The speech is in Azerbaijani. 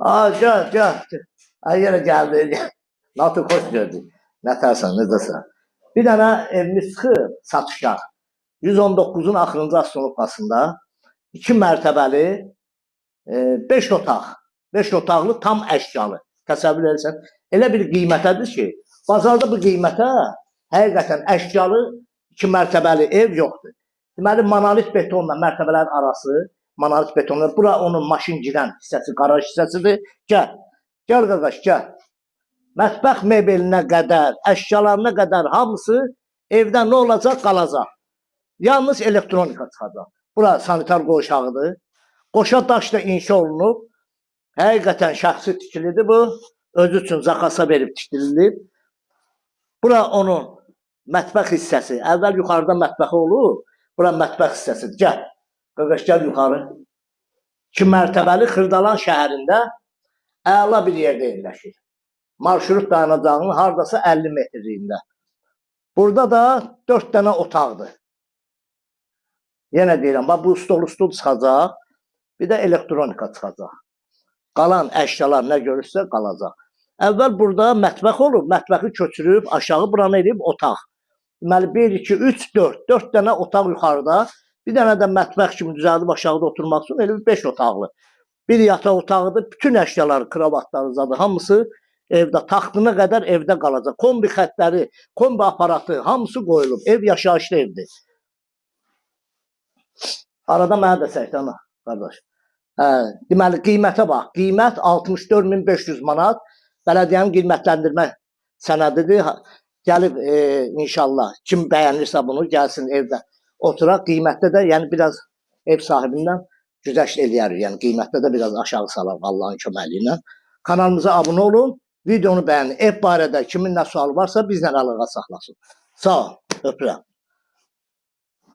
Aa, gəl, gəl. Ay, yenə gəldi. Natı, xoş gördük. Nətərsən, necəsən? Bir dənə evimiz çıxıb satışa. 119-un axırıncı astonovkasında 2 mərtəbəli, 5 otaq. 5 otaqlı, tam əşyalı. Təsəvvür edirsən, elə bir qiymətədir ki, bazarda bu qiymətə həqiqətən əşyalı 2 mərtəbəli ev yoxdur. Deməli, monolit betonla mərtəbələr arası, monolit betonla, bura onun maşın girən hissəsi, qaraj hissəsidir. Gəl, gəl qardaş, gəl. Mətbəx mebelinə qədər, əşyalarına qədər hamısı evdə nə olacaq, qalacaq. Yalnız elektronika çıxacaq. Bura sanitar qovşağıdır. Qoşa daşla inşa olunub. Həqiqətən şəxsi tikilidir bu. Özü üçün zakasa verib tikdirilib. Bura onun mətbəx hissəsi. Əvvəl yuxarıda mətbəxi olub. Bura mətbəx hissəsidir. Gəl. Qardaş, gəl yuxarı. 2 mərtəbəli Xırdalan şəhərində əla bir yerdə yerləşir. Marşrut dayanacağının hardasa 50 metrliyində. Burada da 4 dənə otaqdır. Yenə deyirəm, bax, bu stol stul çıxacaq, bir də elektronika çıxacaq. Qalan əşyalar nə görürsə qalacaq. Əvvəl burada mətbəx olub, mətbəxi köçürüb, aşağı buranı edib otaq. Deməli, 1, 2, 3, 4. 4 dənə otaq yuxarıda, bir dənə də mətbəx kimi düzəldib aşağıda oturmaq üçün elə bir 5 otaqlı. Bir yataq otağıdır, bütün əşyaları, kravatları zadı, hamısı evdə, taxtına qədər evdə qalacaq. Kombi xəttləri, kombi aparatı, hamısı qoyulub. Ev yaşayışlı evdir. Arada mənə də çəkdi, ana, qardaş. Hə, deməli, qiymətə bax. Qiymət 64.500 manat. Bələdiyyənin qiymətləndirmə sənədidir. Gəlib, inşallah, kim bəyənirsə bunu, gəlsin evdə oturaq. Qiymətdə də, yəni biraz ev sahibindən güzəşt eləyərik. Yəni qiymətdə də biraz aşağı salar Allahın köməkliyi ilə. Kanalımıza abunə olun, videonu bəyənin. Ev barədə kimin nə sualı varsa bizlə əlaqə saxlasın. Sağ ol, öpürəm.